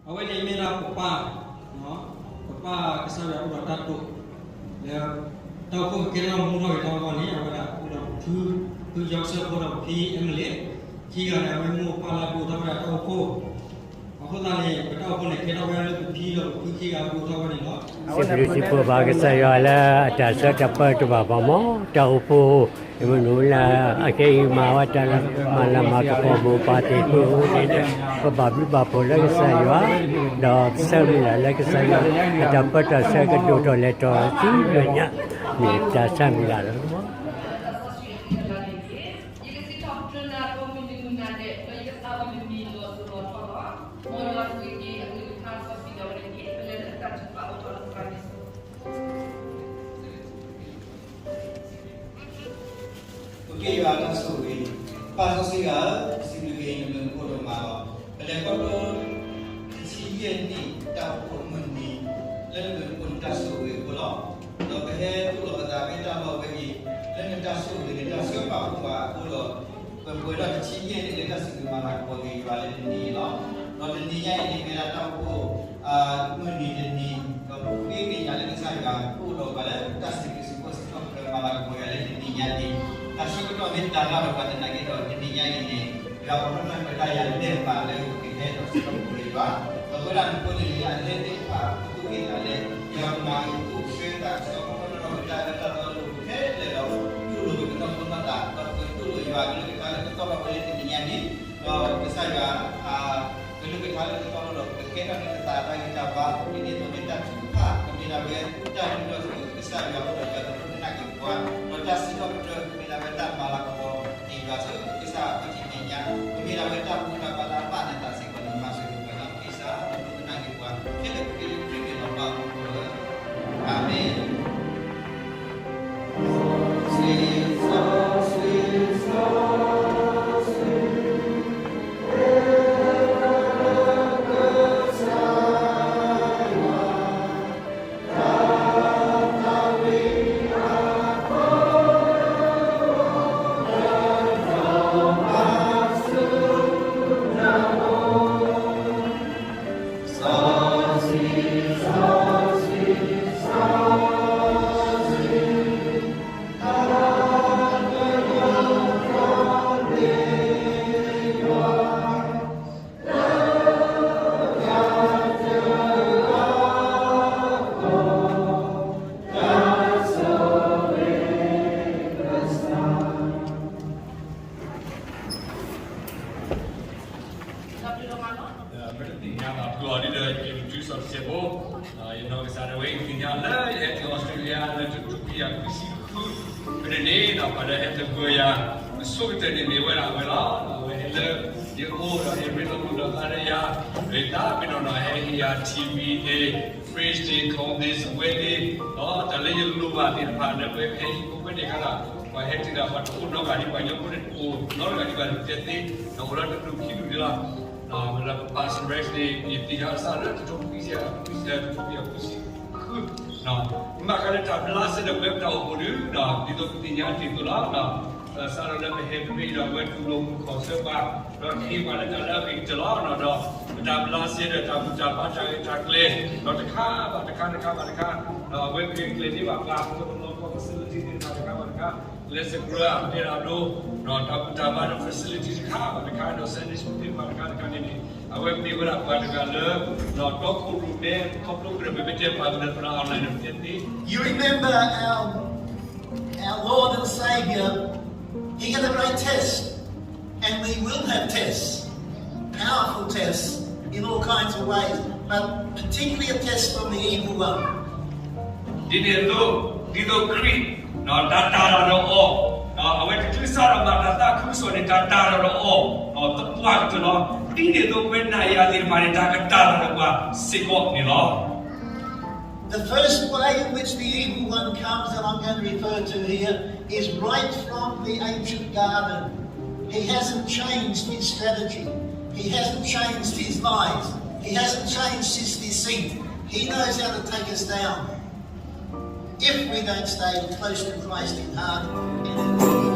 အဝဲန့ၣ်မ့ၢ်ဒၣ်ပပၢ်, ပပၢ်ကစၢ်ယွၤအိၣ်ဒီးတၢ်တိာ်, လၢတၢ်အိၣ်ဖှိၣ်ကကဲထီၣ်မူထီၣ်ဂဲၤထီၣ်အဂီၢ်န့ၣ် အဝဲဒၣ်အိၣ်ဒီးဖု, ဖုယီၤစၢၣ်ဖိဒီးဖုအ့မလ့း, ခံဂၤန့ၣ် အဝဲမိၢ်ပၢ်လၢဒိၣ်ထီၣ်ဝဲဒၣ်တၢ်အိၣ်ဖှိၣ်, အဃိသတးန့ၣ် ပတၢ်အိၣ်ဖှိၣ်န့ၣ် ကဲထီၣ်ဝဲဒၣ်လၢပဖံဒီးပဖုခံဂၤဒိၣ်ထီၣ်ဝဲန့ၣ်လီၤ. စံးဘျုးစံးဖှိၣ်ဘၣ်ကစၢ်ယွၤလၢအတၢ်ဆၢတၢ်ပၢတဘၣ်ဘၣ်မး, တၢ်အိၣ်ဖှိၣ် မ့ၢ်မနုၤလၢ အခဲအံၤမၤဝဲတၢ်လၢ မၤလၤမၤကပီၤမိၢ်ပၢ်သ့ၣ်တဖၣ်အဃိန့ၣ်ဒီး ပဘၣ်ဘျုးဘၣ်ဖှိၣ်လၢကစၢ်ယွၤ, ဒီးဆၢမုၢ်လၢ်လၢကစၢ်ယွၤ အတၢ်ပၢတၢ်ဆှၢကဒိၣ်ထီၣ်လဲၤထီၣ်ဆူမဲာ်ညါ, မ့ၢ်တၢ်ဆၢမုၢ်လၢ်လီၤ. ပက့ယွၤတၢ်ဆိၣ်ဂ့ၤ, ပၢ်စီဆှံဂၤဧၢ, စံးဘျုးက့ၤနမုၢ်နခိၣ်ဒိၣ်မးလီၤ. ပလဲၤခီဖျိ တဆံယဲၢ်နံၣ်တၢ်အိၣ်ဖှိၣ်အမုၢ်နံၤ လၢနမုၢ်နခိၣ်နတၢ်ဆိၣ်ဂ့ၤအဃိလီၤ. ဒီးပဟဲသိၣ်လိပသးဖဲတၢ်လီၢ်ဝဲအံၤ လၢနတၢ်ဆိၣ်ဂ့ၤနတၢ်ဆှၢပာ်ဖှိၣ်ပှၤအဃိဒီး ပပှဲၤဒီးတဆံယဲၢ်နံၣ်လၢတၢ်စံးဘျုးမၤလၤကပီၤက့ၤယွၤလၢတနံၤအံၤလီၤ. ဒီးတနံၤညါအံၤန့ၣ် မ့ၢ်ဒၣ်တၢ်အိၣ်ဖှိၣ် မုၢ်နံၤတနံၤ, ဒီးပဃ့ကညးလၢကစၢ်ယွၤကအိၣ်ဒီးပှၤလၢတၢ်စံးဘျုးစံးဖှိၣ်စံးထီၣ်ပတြၢၤမၤလၤကပီၤယွၤလၢတနံၤညါအံၤ, တၢ်ဆၢကတီၢ်မ့ၢ်တၢ်လၢ်ဒီးပှၤသနာ်က့ဒီး တနံၤညါအံၤန့ၣ် ယွၤအိၣ်ဖျါထီၣ်က့ၤတၢ်ယၤလၢဘၣ်လၢကဟဲဒီးစံးထီၣ်ပတြၢၤယွၤ, ဒီးပဝဲဒၣ်နဖိန့ၣ် ယၤဟဲသ့ၣ်တဖၣ် ပသူၣ်က့ၤသးလဲ, ယွၤကမၤက့ၤပသူၣ်က့ၤသး ကစီၤပီလူၢ်ဒီးပတၢ်အၢတၢ်သီလၢပူၤခဲလၢာ်ဒီး တူၢ်လိာ်က့ၤပနီၢ်ခိနီၢ်သး ဒီးပကတူၢ်လိာ်ယွၤကလုၢ်ကထါလၢကသီၣ်ထီၣ်ဝဲလၢတနံၤညါန့ၣ်, ဒီးကစၢ်ယွၤ ကလုၢ်ကထါလၢကသီၣ်ထီၣ်ဒီး ပကကဲထီၣ်န့ၢ်ပသးတၢ်ဂံၢ်တၢ်ဘါ ဒ်န့ၣ်အသိးန့ၣ် တၢ်ထုကဖၣ် ကမ့ၢ်ဒၣ်ဝဲတၢ်ဒုးဒီးကစၢ်ယွၤအိၣ်ဒီးယွၤကဒိကနၣ်က့ၤပှၤ, ဒီးတၢ်စံးထီၣ်ပတြၢၤ ကမ့ၢ်ဒၣ်ဝဲတၢ်မၤလၤကပီၤန့ၢ်ယွၤဆူကစၢ်အပှၤထံမဲာ်ညါ, ကမ့ၢ်ဒၣ်ဝဲတၢ်ဘူၣ်တၢ်ဘါလၢအဘၣ်နသးစ့ၢ်ကီးန့ၣ် မၤစၢၤက့ၤပှၤလၢကစၢ်အဒိကနၣ်က့ၤပှၤ ခဲလၢာ်ခဲဆ့လၢခရံာ်န့ၣ်လီၤ ပၢ်မူခိၣ်ဧၢ, အၤမ့ၣ်.ပသ့ၣ်ညါဘၣ်ဖုအီၤဒ်ဒီး ယက့ၤတုၤစီၤတစဲးဖိ, ယနီၢ်ကစၢ်ဒၣ်ဝဲ ယသ့ၣ်ညါလၢယဟဲတုၤအီစထြ့လယါလၢတကထိခွံကယၤခွံဆံဃု, ဖဲန့ၣ်န့ၣ်ဒီး ပှၤလၢဟဲသဂၢၢ်ယၤ အဆိကတၢၢ်န့ၣ်မ့ၢ်ဝဲဒၣ်အဝဲလီၤ. အဝဲဟဲလၢယအိၣ်ဒီးဟဲရ့လိာ်မုာ်လိာ်သးဒီးယၤ, တၢ်မ့ၢ်နီၢ်နီၢ်ဟဲဟ့ၣ်ယၤ ထံဝံၤန့ၣ် fridge န့ၣ် cold န့ၣ် စဝဲန့ၣ်, ဒီးတၢ်လၢယလိၣ်ဘၣ်သ့ၣ်တဖၣ်လၢပဝဲဟဲဟံၣ်ဖိဃီဖိန့ၣ်ခါဒီး ပှၤဟဲတုၤဒီး ပှၤတအိၣ်နီတဂၤဒံး ပှၤကညီဖိန့ၣ်တအိၣ်နီတဂၤဒံးဘၣ်န့ၣ် တဲသ့, ဒီးအိၣ်ဒီးတဒူၣ်ခံဒူၣ်န့ၣ်လီၤ. ဝဲဒၣ်ပပၢ် Suresh န့ၣ် ယသ့ၣ်ညါစးလၢတကထိခွံကယၤခွံဆံဃု, ဘၣ်ဃးလၢတၢ်ဘျးစဲဒီးပဝဲပတၢ်အိၣ်ဖှိၣ်ဒုး ဒ်သိးပသ့ၣ်ညါတ့ၢ်အသိးလီၤ. စးထီၣ်လၢပဟဲတဘ့ၣ်ဒီး အဝဲတူၢ်လိာ်မုာ်ခီၣ်ဆၢပှၤ, ဒီးဟ့ၣ်ပှၤလၢတၢ်လၢအဂ့ၤကတၢၢ်လီၤ. ဒီးပတၢ်ဘျးစဲဒီးတၢ်ဘူၣ်တၢ်ဘါတၢ်ရဲၣ်တၢ်ကျဲၤ, ဒီးတခါဘၣ်တခါ တခါဘၣ်တခါ, ဒီးအဝဲမ့ၢ်ကျဲၤန့ၢ်ဘၣ်ပှၤ လၢပလီၢ်ကီၢ် facility သ့ၣ်တဖၣ်တခါဘၣ်တခါ, လၢစကြၢးအတဲဒၣ်ဒိ, ဒီးတၢ်ဘူၣ်တၢ်ဘါဒီး facility တခါဘၣ်တခါ, ဒီး Sunday school သ့ၣ်တဖၣ်တခါတခါန့ၣ်န့ၣ် အဝဲမ့ၢ်ဝဲဒၣ်ပှၤတဂၤလၢ ဒီးတီခိၣ်ရိၣ်မဲ ခီဖျိကရၢၢ် ပမ့ၢ်တဲပှၤကညီသရၣ် online န့ၣ် ပတဲသ့ You remember our, our Lord and Saviour, He had a great test, and we will have tests, powerful tests in all kinds of ways, but particularly a test from the evil one. ဒ်န့ၣ်အသိး, ဒ်သိးခရံာ် တၢ်တၢ်လီၤဒီးအီၤ, အဝဲတချုးစးထီၣ်မၤတၢ်သးခုကစီၣ်န့ၣ် တၢ်တၢ်လီၤဒီးအီၤ သပှၢ်ကတၢၢ်လီၤ. ဒ်န့ၣ်အသိးပဝဲနၤယၤသ့ၣ်တဖၣ်န့ၣ် တၢ်ကတၢ်လီၤဒီးပှၤစ့ၢ်ကီးန့ၣ်လီၤ. The first way in which the evil one comes that I'm going to refer to here is right from the ancient garden. He hasn't changed his strategy. He hasn't changed his lies. He hasn't changed his deceit. He knows how to take us down if we don't stay close to Christ in heart and in deed.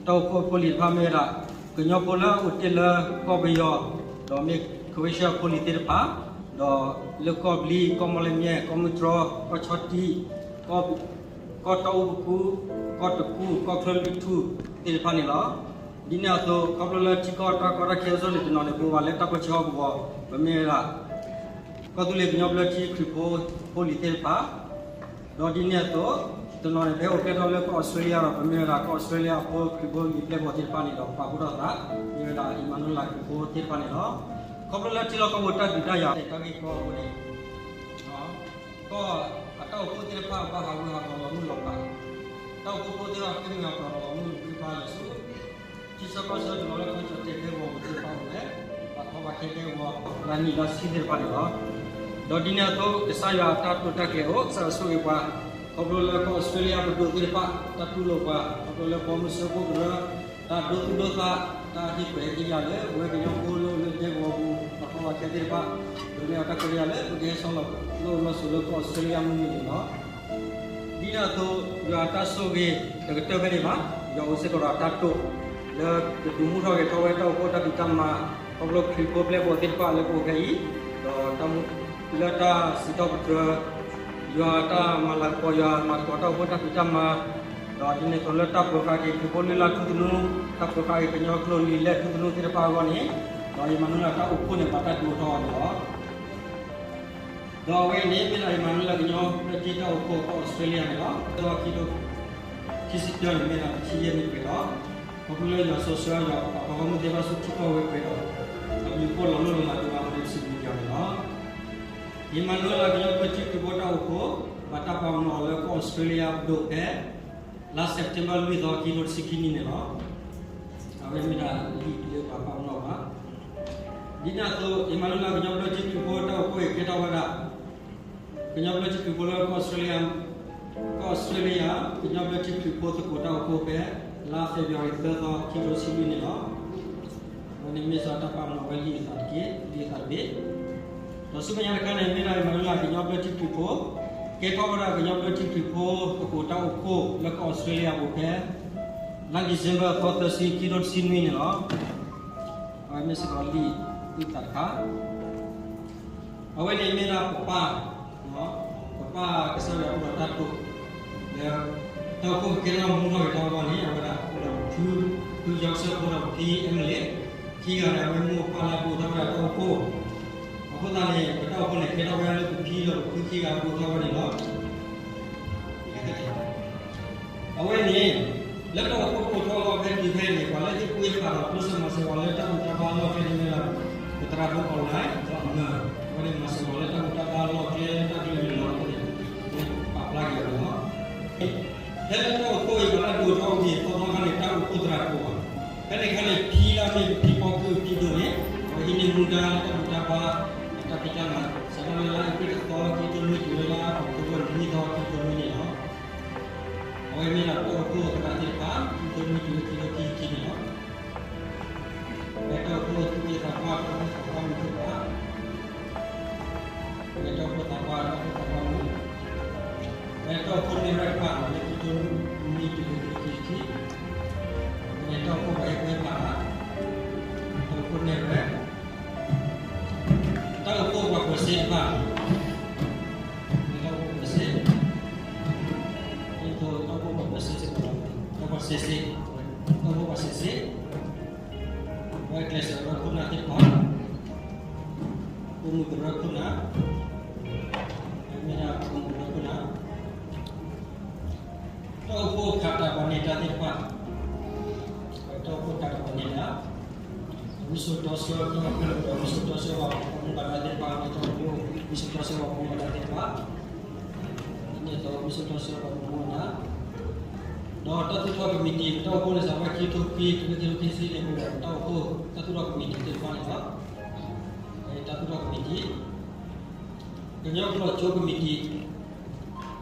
တၢ်အိၣ်ဖှိၣ်ဖိလံၤတဖၣ်မ့ၢ်ဝဲဒၣ် ကညီဖိလၢအအိၣ်တ့ၢ်လၢကီၢ်ပယီၤ, ဒီးမ့ၢ် Croatia ဖိလံၤသ့ၣ်တဖၣ်, ဒီးလၢကီၢ်ဘျံး, ကီၢ်မီၢ်လမၠဲၣ်, ကီၢ်မုၢ်တြီ, ကီၢ်ခၠီၣ်တံၣ်, ကီၢ်တီအူပကူ, ကီၢ်တကူၣ်, ကီၢ်ချၢလွံၢ်ထူၣ်သ့ၣ်တဖၣ်န့ၣ်လီၤ. ဒ်န့ၣ်အသိး ခီဖျိလၢထံကီၢ်တၢ်ကီတၢ်ခဲအစိၣ်န့ၣ် တနီၤန့ၣ် ပအိၣ်ဘၣ်လၢတၢ်ပၢဆှၢအီၤကဝီၤ, ပမ့ၢ်ဝဲဒၣ် ကီၢ်သူလ့ၤကညီဘျၢထံခရံာ်ဖိ ဖိလံၤသ့ၣ်တဖၣ်, ဒီးဒ်န့ၣ်အသိး တနီၤန့ၣ် ပဟဲအိၣ်ကဲထီၣ်လၢကီၢ်အီစထြ့လယါဒီး ပမ့ၢ်ဝဲဒၣ် ကီၢ်အီစထြ့လယါအဖိခရံာ်ဖိလံၤပျဲၢ်ဘီၣ်သ့ၣ်တဖၣ်န့ၣ်ဒီး ပာ်ဖှိၣ်ထီၣ်သး မ့ၢ်ဝဲဒၣ် အံၣ်မၤနူၤအ့လးခရံာ်ဖိသ့ၣ်တဖၣ်န့ၣ်လီၤ. ခီဖျိလၢထံလီၢ်ကီၢ်ပူၤတၢ်ဒုးတၢ်ယၤ တၢ်ဂ့ၢ်ကီအဃိန့ၣ် ကီၢ်အတၢ်အိၣ်ဖှိၣ်သ့ၣ်တဖၣ် ဘၣ်ဟးဂူာ်ဟးဂီၤလီၤမုၢ်လီၤဖး, တၢ်အိၣ်ဖှိၣ်ဖိသ့ၣ်တဖၣ် ဃ့ၢ်မှံဟးဖျိးလီၤမုၢ်လီၤဖးလၢာ်ဆူ ထံဆၢကီၢ်ဆၢတနီၤလၢကီၢ်ကၠီၣ်တဲၣ်ဒဲကဝီၤပူၤသ့ၣ်တဖၣ်အိၣ်ဝဲ, ပှၤထီၣ်ဘၣ်ခဲဒဲကဝီၤ လါနံၤလါဆံသ့ၣ်တဖၣ်န့ၣ်လီၤ. ဒီးဒ်န့ၣ်အသိး ကစၢ်ယွၤအတၢ်တိာ်တၢ်ကျဲၤအိၣ် ကစၢ်ယွၤဆိၣ်ဂ့ၤပှၤ, ခီဖျိလၢကီၢ်အီစထြ့လယါပဒိၣ်သ့ၣ်တဖၣ် တၢ်တူၢ်လိာ်ပှၤ, ခီဖျိလၢပှၤမုၢ်စၢဖှိၣ်ကရၢ တၢ်ဒိသူၣ်ဒိသး, တၢ်ဟ့ၣ်ခွဲးဟ့ၣ်ယာ်လၢ ပဝဲကညီဖိလၢအိၣ်လၢဒဲကဝီၤပူၤ ပှၤထီၣ်ဘၣ်ခဲသ့ၣ်တဖၣ်, ဒိးန့ၢ်အတၢ်ခွဲးတၢ်ယာ်လၢ ပကဟဲဆီလီၤလိၣ်လီၤစိၤလၢကီၢ်အီစထြ့လယါမုၢ်နံၤန့ၣ်လီၤ. ဒ်န့ၣ်အသိး ယွၤအတၢ်ဆိၣ်ဂ့ၤတကတၢၢ်ဖဲန့ၣ်ဘၣ်, ယွၤအိၣ်စ့ၢ်ကီးဒီးတၢ်တိာ် လၢကဒုးမူထီၣ်ဂဲၤထီၣ်ဝဲတၢ်အိၣ်ဖှိၣ်တၢ်ဖံးတၢ်မၤ, ခီဖျိခရံာ်ဖိပျဲၢ်ဘီၣ်သ့ၣ်တဖၣ်လၢပအိၣ်ဖဲအံၤ, ဒီးတၢ်မူလၢတၢ်စံးထီၣ်ပတြၢၤ ယွၤအတၢ်မၤလၤကပီၤ ယွၤမၤသကိးတၢ်အိၣ်ဖှိၣ်တၢ်ဖံးတၢ်မၤ, ဒီးဒ်န့ၣ်အသိးလၢတၢ်ပၢၤဃာ်က့ၤခရံာ်ဖိလုၢ်လၢ်ထူသနူ, တၢ်ပၢၤဃာ်က့ၤကညီကျိာ်လံာ်လဲၢ်ထူသနူသ့ၣ်တဖၣ်အဂီၢ်န့ၣ်, ဒီးအံၣ်မၤနူၤအ့လးတၢ်အိၣ်ဖှိၣ်န့ၣ် ဘၣ်တၢ်ဒုးအိၣ်ထီၣ်အီၤန့ၣ်လီၤ. ဒီးအဝဲအံၤန့ၣ် မ့ၢ်ဒၣ်အံၣ်မၤနူၤအ့လးကညီဘျၢထံတၢ်အိၣ်ဖှိၣ်ကီၢ်အီစထြ့လယါန့ၣ်လီၤ. ဒီးခံကထိခံဆံတၢန့ၣ် မ့ၢ်ဒၣ်တဆံယဲၢ်နံၣ်ပှဲၤလီၤ. ခီဖျိလၢယွၤစီဆှံယွၤပာ်ဖျါထီၣ်မုၢ်သ့ၣ်တဖၣ်ဆူထံကီၢ်ဝဲပှဲၤဒီး အဘျုးအဖှိၣ်လီၤလိၢ်လီၤလးက့ၤဘၣ်ပှၤဒီးပစံးဘျုးက့ၤအီၤန့ၣ်လီၤ. အံၣ်မၤနူၤအ့လးကညီဘျၢထံခရံာ်ဖိတၢ်အိၣ်ဖှိၣ် ဘၣ်တၢ်ပာ်ပနီၣ်အီၤလၢကီၢ်အီစထြ့လယါပဒိၣ်ဖဲ လါစဲးပထ့ဘၢၣ်လွံၢ်သီ ခံကထိတဆံခံနံၣ်န့ၣ်လီၤ. အဝဲမ့ၢ်ဒၣ်လံာ်လၢပှၤပာ်ပနီၣ်ဘၣ်. ဒ်န့ၣ်အသိး အံၣ်မၤနူၤအ့လးကညီဘျၢထံခရံာ်ဖိတၢ်အိၣ်ဖှိၣ်အံၤကဲထီၣ်ဝဲဒၣ် ကညီဘျၢထံခရံာ်ဖိလၢကီၢ်အီစထြ့လယါ, ကညီဘျၢထံခရံာ်ဖိသကိးတၢ်အိၣ်ဖှိၣ်ဖဲ လါဖ့ၤဘြူၤအါရံၤသၢသီ ခံကထိတဆံလွံၢ်န့ၣ်လီၤ. အဝဲန့ၣ်မ့ၢ်စီၤတၢ်ပာ်ပနီၣ်ဝဲလံာ်အသးတက့ၢ်, လံာ်အသးတဘ့ၣ်. ဒီးဆူမဲာ်ညါတခါန့ၣ် မ့ၢ်ဒၣ်အံၣ်မၤနူၤအ့လးကညီဘျၢထံခရံာ်ဖိ, ကဲထီၣ်ဝဲဒၣ်ကညီဘျၢထံခရံာ်ဖိသကိးတၢ်အိၣ်ဖှိၣ်လၢကီၢ်အီစထြ့လယါပူၤဖဲ လါ December သီသၢဆံ ခံကထိတဆံနွံန့ၣ်လီၤ. အဝဲမ့ၢ်စ့ၢ်ကီးလံာ်အုၣ်သးတခါ အဝဲန့ၣ်မ့ၢ်ဒၣ်ပပၢ်, ပပၢ်ကစၢ်ယွၤအိၣ်ဒီးတၢ်တိာ် လၢ တၢ်အိၣ်ဖှိၣ်ကကဲထီၣ်မူထီၣ်ဂဲၤထီၣ်အဂီၢ်န့ၣ် အဝဲဒၣ်အိၣ်ဒီးဖု, ဖုယီကစၢၢ်ဖိဒီးဖံအဲမလ့း, ခံဂၤန့ၣ် အဝဲမိၢ်ပၢ်လၢဒိးထီၣ်ဝဲဒၣ်တၢ်အိၣ်ဖှိၣ်, အဃိသတးန့ၣ် ပတၢ်အိၣ်ဖှိၣ်န့ၣ် ကဲထီၣ်ဝဲဒၣ်လၢပဖံဒီးပဖုခံဂၤဒိးထီၣ်ဝဲန့ၣ်လီၤ. အဝဲန့ၣ် လၢတၢ်အိၣ်ဖှိၣ်အိၣ်ထီၣ်အဂီၢ်ဖဲတုၤဖဲန့ၣ် ပှၤလၢဟ့ၣ်ကူၣ်ဟ့ၣ်ဖးဒီးကျိၣ်စ့မၤစၢၤပှၤလၢတၢ်ဘူၣ်တၢ်ဘါအလီၢ်ကျဲန့ၣ်မ့ၢ်ဒၣ် ပသရၣ်ဒိၣ် online ဒီးအမၢ, အဝဲန့ၣ်မၤစၢၤပှၤလၢတၢ်ဘူၣ်တၢ်ဘါအလီၢ်ကျဲလၢတၢ်ကလုာ်န့ၣ်လီၤ. အဃိန့ၣ် ပပာ်ဖျါက့ၤအီၤန့ၣ်လီၤ. ဖဲလၢတၢ်အိၣ်ဖှိၣ်အံၤ ပှၤလၢဒိးထီၣ်အဂ့ၢ်သီသီခါန့ၣ် တၢ်အိၣ်ဖှိၣ်သရၣ်တအိၣ်ဘၣ်. ဖဲန့ၣ်အခါန့ၣ် ဖံလၢအမ့ၢ်ဖံဖီကုၢ်ဖံဒိၣ်န့ၣ် အဝဲဟံးန့ၢ်မူဒါလၢတၢ်ဘူၣ်တၢ်ဘါ တၢ်ဖံးတၢ်မၤ စးထီၣ်လၢလါအ့ဖြ့ၣ်တသီ ခံကထိနွံတုၤလၢလါအီးကထိဘၢၣ်နွံသီ ခံကထိနွံန့ၣ်လီၤ. အဝဲမ့ၢ်ဒၣ်တၢ်အိၣ်ဖှိၣ်သရၣ်သ့ၣ်တဖၣ် ခံကထိနွံတုၤလၢခံကထိခံဆံခံန့ၣ်လီၤ. အဝဲတၢ်အိၣ်ဖှိၣ်သူၣ်က့သးပှၢ် တၢ်အိၣ်ဖှိၣ်သးပှၢ်မုာ်သ့ၣ်တဖၣ် အဝဲတၢ်အိၣ်ဖှိၣ်သးပှၢ် တၢ်အိၣ်ဖှိၣ်သးပှၢ်မုာ်, အဝဲတၢ်အိၣ်ဖှိၣ်နဲၣ်ရွဲၣ်တဖၣ် လၢခံကထိနွံတုၤလၢခံကထိခံဆံခံ, အဝဲတၢ်အိၣ်ဖှိၣ်ပှၤဟ့ၣ်ကူၣ်ဟ့ၣ်ဖး တၢ်အိၣ်ဖှိၣ်နဲၣ်ရွဲၣ် တၢ်အိၣ်ဖှိၣ်ပှၤပၢၤစ့တဖၣ်, တၢ်အိၣ်ဖှိၣ်ပၢၤစ့, ဒ်သိးတၢ်အိၣ်ဖှိၣ်ပှၤပၢၤစ့စ့ၢ်ကီးလီၤ, တၢ်ပၢၤစ့စ့, တၢ်အိၣ်ဖှိၣ်ပှၤစ့စ့, အဝဲကျဲးစၢးကရၢခိၣ်နၢ်သ့ၣ်တဖၣ်, ပိာ်မုၣ်ကရၢခိၣ်နၢ်, မ့ၢ်ဒၣ်ပိာ်မုၣ်ကရၢခိၣ်နၢ် တၢ်အိၣ်ဖှိၣ်ခးတၢ်ပှၤန့ၢ်တၢ်သ့ၣ်တဖၣ်, တၢ်အိၣ်ဖှိၣ်ခးတၢ်ပှၤန့ၢ်တၢ်, ဝံစိာ်တီဆှၢ တၢ်အိၣ်ဖှိၣ်ဝံစိာ်တီဆှၢပှၤမူဘၣ်ဒါသ့ၣ်တဖၣ်, တၢ်အိၣ်ဖှိၣ်ဝံစိာ်တီဆှၢပှၤမူဘၣ်ဒါသ့ၣ်တဖၣ်, ဒ်န့ၣ်အသိးဝံစိာ်တီဆှၢပှၤမူဘၣ်ဒါ, ဒီးတၢ်သူၣ်ထီၣ်ကမံးတံာ် တၢ်အိၣ်ဖှိၣ်န့ၣ် စးထီၣ်ဖဲခံကထိခံ တုၤလၢခံကထိခံဆံန့ၣ် အိၣ်ဒီးတၢ်အိၣ်ဖှိၣ် တၢ်သူၣ်ထီၣ်ကမံးတံာ်သ့ၣ်တဖၣ်န့ၣ်လီၤ. တၢ်သူၣ်ထီၣ်ကမံးတံာ်, ကညီကျိာ်ကၠိကမံးတံာ် အဝဲမ့ၢ်ဒၣ်ဝဲၤဒၢး, တၢ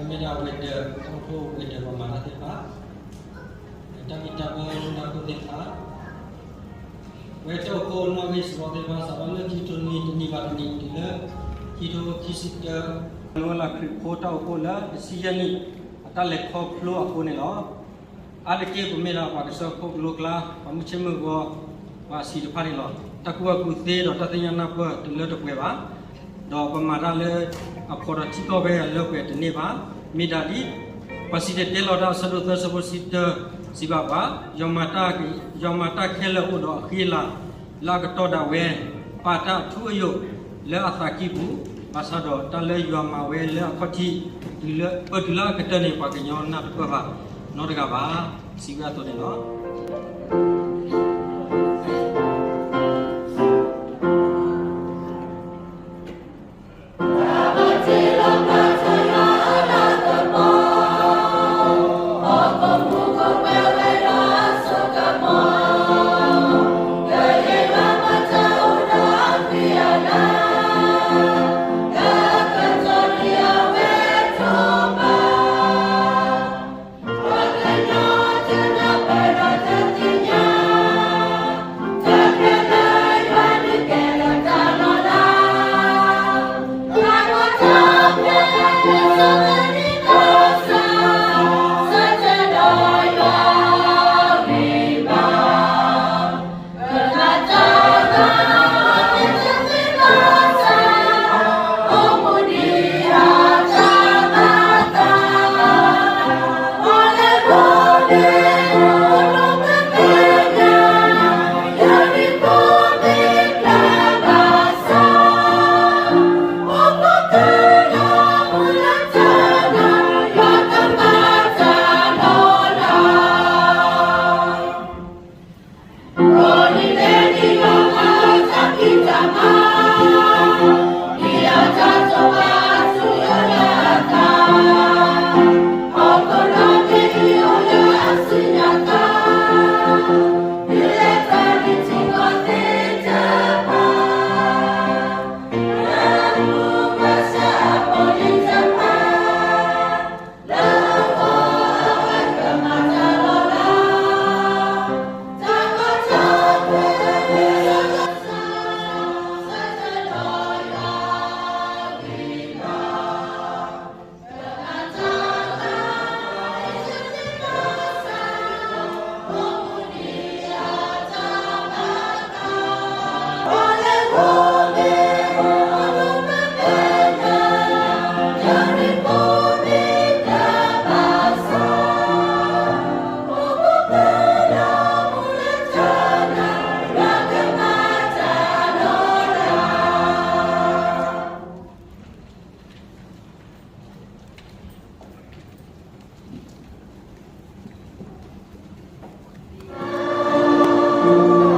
်အိၣ်ဖှိၣ်ဝဲၤဒၢးပှၤမၤတၢ်သ့ၣ်တဖၣ်, တၢ်ဘံၣ်တၢ်ဘၢလၢတၢ်အိၣ်ဖှိၣ်သ့ၣ်တဖၣ်, ဝဲတၢ်အိၣ်ဖှိၣ်နီၣ်ဂံၢ်စရီသ့ၣ်တဖၣ် စးထီၣ်လၢခံကထိနွံ တနံၣ်ဘၣ်တနံၣ် တုၤလၢ ခံကထိခံဆံတၢ, မၤနူၤအ့လးခရံာ်ဖိတၢ်အိၣ်ဖှိၣ်လၢတဆံယဲၢ်နံၣ် အတၢ်လဲၤခီဖျိအဃိန့ၣ်လီၤ. အါတက့ၢ်ပမ့ၢ်ဒၣ်ပှၤကစၢၢ်ခိၣ်ကလိကျါ ပှၤမုၢ်ဆ့ၣ်မုၢ်ဂီၤ ပှၤအဆံးတဖၣ်န့ၣ်လီၤ. တၢ်ကူၣ်ဘၣ်ကူၣ်သ့ဒီးတၢ်သ့ၣ်ညါနၢ်ပၢၢ်တလၢတပှဲၤဘၣ်. ဒီးပမၤတၢ်လၢ အဖှီၣ်ဒီးထံကီၢ်ဖဲအလၢပှဲၤတန့ၢ်ဘၣ်. မ့ၢ်ဒၣ်ဒ် ပှၤစံၣ်တဲၤတဲလီၤတၢ်အဆၢဒိၣ်သၢဆၢဖိတဆံတၢ စံးဘၣ်ပှၤ, ယွၤမၤတၢ်ခဲလၢာ်အိၣ်ဒီးအဃံအလၤ လၢအကတီၢ်ဒၣ်ဝဲ ပာ်တၢ်အထူအယိာ်လၢအသးကံၢ်ပူၤ, ဘၣ်ဆၣ်ဒီးတၢ်လၢယွၤမၤဝဲလၢအခီၣ်ထံး ပၢၢ်တုၤလၢအကတၢၢ်န့ၣ် ပှၤကညီနၢ်တပၢၢ်ဘၣ် နီတဂၤဘၣ်. စံးဝဲအသိးန့ၣ်လီၤ. အဃိဒီးခဲအံၤန့ၣ် ယအဲၣ်ဒိးဃ့ကညးသု ဂဲၤဆၢထၢၣ် ဂဲၤဆၢထၢၣ်ဒီးနီၢ်ဆဲးလီၤသး ယဲၢ်ဆၢကၣ်လီၤ. တၢ်သုလီၤပှဲၤ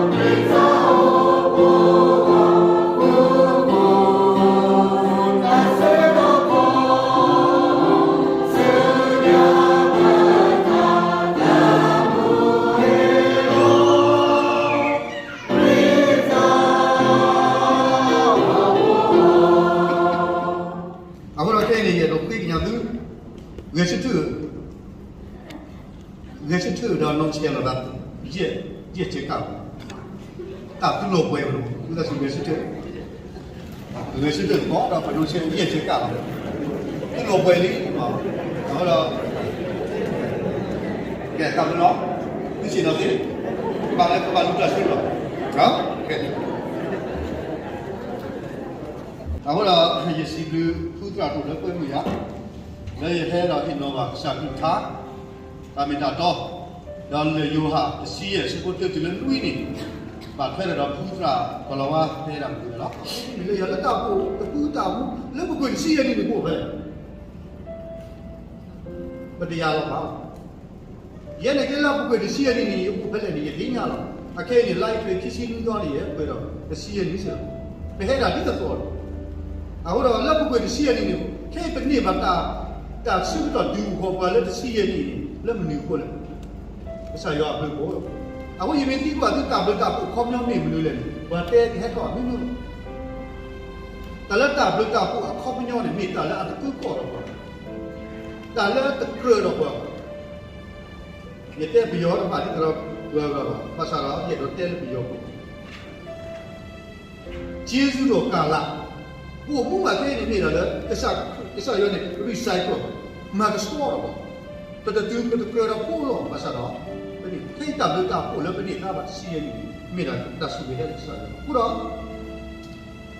လီၤ သုသးစူၤဂဲၤဆၢထၢၣ် ဂဲၤဆၢထၢၣ်ကီးဒီးပနီၢ်ဆဲးယဲၢ်ဆၢကၣ်လီၤ. သုလီၤပှဲၤလံ အဃိဒီး ကဲတၢ်မနီၤ သုဆ့ၣ်နီၤသ့ ဘၣ်လၢပဘၣ်လူၤတၢ်ဆၢလီၤ အဃိဒီး ယစံးဘျုးဖုသရၣ်ဒိၣ်လၢကွဲမုာ်ယၤ လၢယဟဲဒီးဟ့ၣ်နီၤဘၣ်ကစၢ်ကလုၢ်ကထါ တၢ်မ့ၢ်တၢ်တီ ဒီးလၢယိၤဟၣ်တဆံယဲၢ်ဆၢဖိတၢတုၤလၢလွံၢ်န့ၣ် ဘၣ်ထွဲဒီးဖုသရၣ်ကလီၤဝါဖဲဒၣ်မနုၤလဲၣ်လီၤ. လၢယိၤဟၣ်လၢတၢ်အိၣ်ဖှိၣ်တဖုတၢ်အိၣ်မူ လၢပူၤကွံာ်တဆံယဲၢ်နံၣ်န့ၣ် ကအိၣ်ဖဲ ပတယၤလီၤဘၣ် ယဲန့ၣ်က့လၢပူၤကွံာ်တဆံယဲၢ်နံၣ်န့ၣ် ယအိၣ်ဖဲလဲၣ်န့ၣ် ယသ့ၣ်ညါလီၤ. အခဲအံၤန့ၣ် လါအ့ဖြ့ၣ်ခံဆံနွံသီန့ၣ် ယပှဲၤဒီးတဆံယဲၢ်နံၣ်စ့ၢ်ကီး ပဟဲဒၣ်ဒ်သိးသိးလီၤ. အဃိဒီးလၢပူၤကွံာ်တဆံယဲၢ်နံၣ်န့ၣ် ခဲအံၤပန့ၢ်ဘၣ်တၢ် တၢ်ဆၢကတီၢ်ဒုးအိၣ်ဃီၤပှၤလၢတဆံယဲၢ်နံၣ်န့ၣ် လၢမနုၤအဃိလဲၣ် ကစၢ်ယွၤအဘျုးအဖှိၣ်လီၤ. အဃိယမ့ၢ်သံကွၢ်သုတၢ်ဘျုးတၢ်ဖှိၣ်အခီပညီမ့ၢ်မနုၤလဲၣ်န့ၣ် ပှၤတဲကဟဲထီၣ်အမျိုးမျိုးလီၤ. တၢ်လၢတၢ်ဘျုးတၢ်ဖှိၣ်အခီပညီန့ၣ် မ့ၢ်တၢ်လၢအတကြၢးကီၢ်ဒီးပှၤ, တၢ်လၢအတကြၢးဒီးပှၤ, ယတဲပယီၤတဖၣ်ဒ်သိးဒီးပှၤဂၤဘၣ်, ဘၣ်ဆၣ်ဒီးယအဲၣ်ဒိးတဲလၢပယီၤပူၤ ကျေးဇူးတော်ကာလ, ပအိၣ်မူဘၣ်ခဲအံၤန့ၣ်မ့ၢ်ဒၣ်လၢ ကစၢ်ယွၤန့ၣ် recycle မၤကဆှီဒီးပှၤ, ပတတုၤပတကြၢးဒီးဖိလီၤ ဘၣ်ဆၣ်ဒီး ပန့ၢ်ထဲတၢ်ဘျုးတၢ်ဖှိၣ်လၢပန့ၢ်သါဘၣ်တဆံယဲၢ်နံၣ်န့ၣ် မ့ၢ်ဒၣ်တၢ်ဆိၣ်ဂ့ၤဟဲလၢကစၢ်ယွၤအဃိဒီး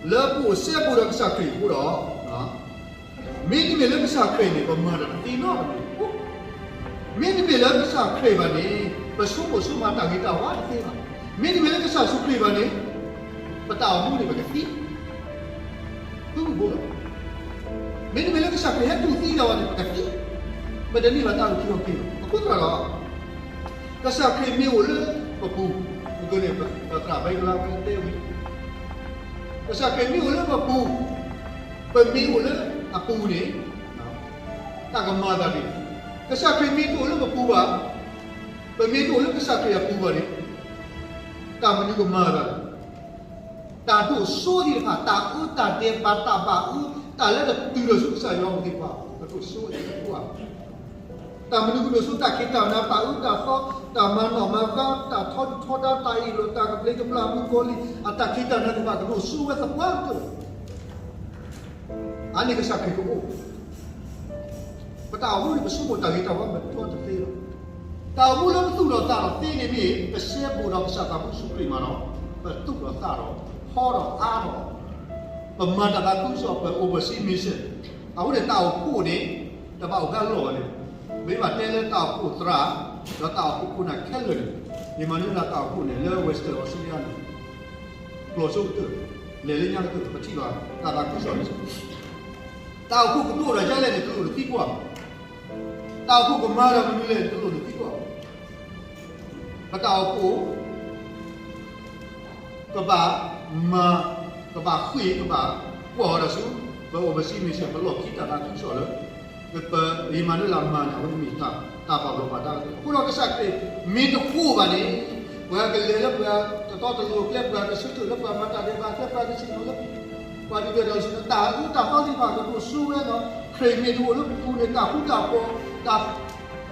လၢပအိၣ်စဲဘူးဒီးကစၢ်ခရံာ်အဃိဒီး မ့တမ့ၢ်လၢကစၢ်ခရံာ်န့ၣ် ပမၤတၢ်တသ့နီတမံၤ, မ့တမ့ၢ်လၢကစၢ်ခရံာ်ဘၣ်န့ၣ် ပဆိကမိၣ်ဆိကမးတၢ်ဂ့ၤတၢ်ဝါတသ့ဘၣ်, မ့တမ့ၢ်လၢကစၢ်ယ့ၣ်ၡူးခရံာ်ဘၣ်န့ၣ် ပတၢ်အိၣ်မူန့ၣ် ပကသံ သူၣ်ဘိလီၤ. မ့တမ့ၢ်လၢကစၢ်ခရံာ်ဟဲတူၢ်သံလီၤဘၣ်န့ၣ် ပကသံ, ပတန့ၢ်ဘၣ်တၢ်အုၣ်က့ၤခီၣ်က့ၤဘၣ်. အဃိသတးဒီး ကစၢ်ခရံာ်မ့ၢ်အိၣ်လၢပပူၤ, ပကန့ၣ် ပသရၣ်ဘဲကလါဝဲတဲဝံၤ ကစၢ်ခရံာ်မ့ၢ်အိၣ်လၢပပူၤ, ပမ့ၢ်အိၣ်လၢအပူၤန့ၣ် တၢ်ကမၤသးဒ်လဲၣ်. ကစၢ်ခရံာ်မ့ၢ်တအိၣ်လၢပပူၤဘၣ်, ပမ့ၢ်တအိၣ်လၢကစၢ်ခရံာ်အပူၤဘၣ်န့ၣ် တၢ်မနုၤကမၤသးလဲၣ်. တၢ်ဒိၣ်စိသ့ၣ်တဖၣ်, တၢ်အၢတၢ်ဒဲးဘး တၢ်ဘၣ်အၢ, တၢ်လၢတတုၤဒီးဆူကစၢ်ယွၤအအိၣ်သ့ၣ်တဖၣ် ကဒိၣ်စိဝဲသ့ၣ်တဖၣ် တၢ်မနုၤကဒိၣ်စိ တၢ်ခ့တၢ်နၤ, တၢ်အၢတၢ်သီ, တၢ်မၤနီၣ်မၤဃါ, တၢ်ထီဒုၣ်ထီဒါ, တၢ်အ့ၣ်လိာ်, တၢ်ကဘျံးကဘျၣ်မုၣ်ကီၤလံၢ်, အတၢ်ခ့တၢ်နၤသ့ၣ်တဖၣ် ကဒိၣ်စိဝဲသပှၢ်ကတၢၢ်လီၤ. အါန့ၢ်ကစၢ်ခရံာ်ကအိၣ် ပတၢ်အိၣ်မူန့ၣ် ပဆိကမိၣ်တၢ်ဂ့ၤတၢ်ဝါ ပတသ့လီၤ. တၢ်အိၣ်မူလၢပသူၣ်ထီၣ်သးထီၣ်သ့န့ၣ်မ့ၢ် ပစဲဘူးဒီးကစၢ်သးဘိယ့ၣ်ၡူးခရံာ်မးဒီး ပသူၣ်ထီၣ်သးထီၣ် ဟီထီၣ်အါထီၣ် ပမၤတၢ်သးခုကစီၣ် ပ oversee mission အဃိန့ၣ် တၢ်အိၣ်ဖှိၣ်န့ၣ် တဘၣ်အိၣ်ဖဲအလီၢ်ဘၣ်န့ၣ် မ့ၢ်ဘၣ်တဲလၢတၢ်အိၣ်ဖှိၣ်သရၣ် ဒီးတၢ်အိၣ်ဖှိၣ်ခိၣ်နၢ်ခဲလၢာ်န့ၣ် ယမၤနၢၤလၢတၢ်အိၣ်ဖှိၣ်န့ၣ် လၢ Western Australia န့ၣ် ကျိၤစိကတၢၢ် လဲၤလၢညါကတၢၢ် ပထံၣ်ဘၣ်တၢ်သးခုကစီၣ်န့ၣ် တၢ်အိၣ်ဖှိၣ်ကဒိၣ်ဒီးဒ်လဲၣ်န့ၣ် တလိၣ်နသံကွၢ်, တၢ်အိၣ်ဖှိၣ်ကမၤဒီးမနုၤလဲၣ်န့ၣ် တလိၣ်နသံကွၢ်, ပတၢ်အိၣ်ဖှိၣ် ကဘၣ်မၤ, ကဘၣ်ဃ့ၢ်, ကဘၣ်ကွၢ်အီၤဒီးဆူ ပ oversee mission ပလီၢ်ခံတၢ်သးခုကစီၣ်လၢ ပ ယမၤနၢၤလၢမၤန့ၣ် အဝဲန့ၣ်မ့ၢ်တၢ်ဘၣ်ဘျီးဘၣ်ဒါကတၢၢ်. အဃိဒီးကစၢ်ခရံာ်မ့ၢ်တအိၣ်ဘၣ်န့ၣ် ပှၤကလဲၤလၢပှၤတတီတလိၤကျဲ ပှၤကဆၢထၢၣ်လၢပှၤမၤတၢ်ဒဲးဘးကျဲ ပှၤကစံၣ်လီၤလၢ ပှၤဒုးဒွဲၣ်ဒီးဆူ တၢ်အၢတၢ်သီသ့ၣ်တဖၣ်ကဒိၣ်စိဝဲဒီး ခရံာ်မ့ၢ်တအိၣ်လၢပပူၤန့ၣ် တၢ်ဃူတၢ်ဖိး တၢ်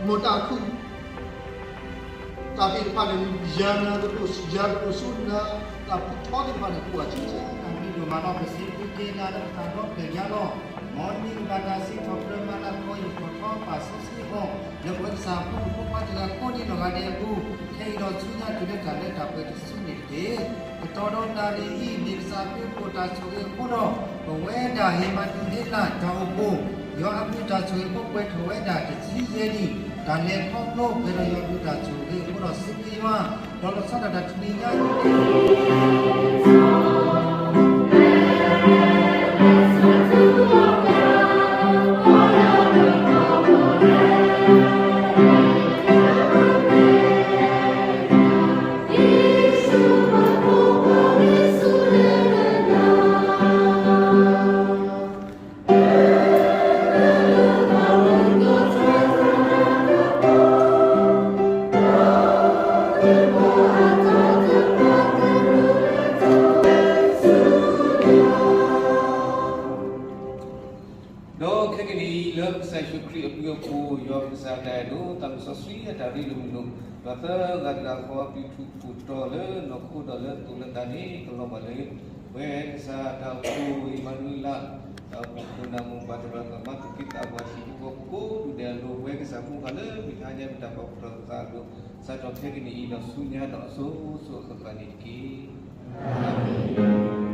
မိၢ်တၢ်ခုၣ် တၢ်သ့ၣ်တဖၣ်န့ၣ် ယၤနၤကဒိၣ် ယၤကဒိၣ်စိနၤ တၢ်ဖုထီသ့ၣ်တဖၣ်န့ၣ် ပှၤဆံဆဲ တၢ်မနုၤဒိၣ်မးလီၤ ပစံးဘျုးက့ၤနၤလၢပတၢ်ဒီဖျၢၣ်ညါလီၤ. မ်နံၣ်ဘၣ်တၢ်စံးထီၣ်ပတြၢၤမၤလၤကပီၤ ဟံၣ်ထီၣ်ထီပာ်စီဆှံအီၤ လၢပဝဲကစၢ်အဖိမုၣ်ဖိခွါတဂၤကိးဒံနီၢ်ဂၤဒဲးအပူၤ ခဲအံၤဒီးဆူညါတုၤလၢတၢ်လၢတၢ်ပှဲၤတစုန့ၣ်တက့ၢ်. ကတီၢ်ဒီးနၣ်ရံၣ်အံၤ မ့ၢ်ကစၢ်ခရံာ်အိၣ်တၢ်ဆိၣ်ဂ့ၤအဃိဒီး ပဝဲဒၣ်ဟ့ၣ်မၤဒုးဟ့ၣ်လၢတၢ်အိၣ်ဖှိၣ် ယွၤအဘျုးတၢ်ဆိၣ်ဂ့ၤဖိကွဲးထီၣ်ဝဲဒၣ်တဆံယဲၢ်နံၣ် တၢ်လဲၤခီဖျိပှဲၤဒီးယွၤအဘျုးတၢ်ဆိၣ်ဂ့ၤအဃိဒီးစံးဘျုးယွၤ ဒီးလီၤဆီဒၣ်တၢ်တနံၤညါအံၤ ဒီးခဲကနံၣ်အံၤ လၢကစၢ်ယ့ၣ်ၡူးခရံာ်အဘျုးအဖှိၣ် ယွၤပကစၢ်အတၢ်အဲၣ်ဒိး သးစီဆှံအတၢ်ရ့လိာ်မုာ်လိာ် ဒီးသၢဂၤတဂၤဃီအဘျုးထူးဖှိၣ်တီၤလၢနီၢ်ခိဒီးလၢသိးလၢသးန့ၣ် ကလီၤဘၣ်လၢ ပဝဲကစၢ်တၢ်အိၣ်ဖှိၣ် အံၣ်မၤနူၤအ့လး တၢ်အိၣ်ဖှိၣ်ခိၣ်နၢ်မိၢ်ပၢ်သရၣ်သမါသူၣ်က့သးပှၢ်ဟံၣ်ဖိဃီဖိကိးဒူၣ်ဒဲးအလိၤ ပဝဲကစၢ်ဖိဃာ်လၢမုၢ်ဟါညါမ့ၢ်တၢ်ပာ်ဖှိၣ်ထီၣ်သးအလိၤ စးထီၣ်ခဲကနံၣ်အံၤဒီးဆူညါဒီးအစိၤစိၤအဃၣ်ဃၣ်န့ၣ်တက့ၢ်. အၤမ့ၣ်.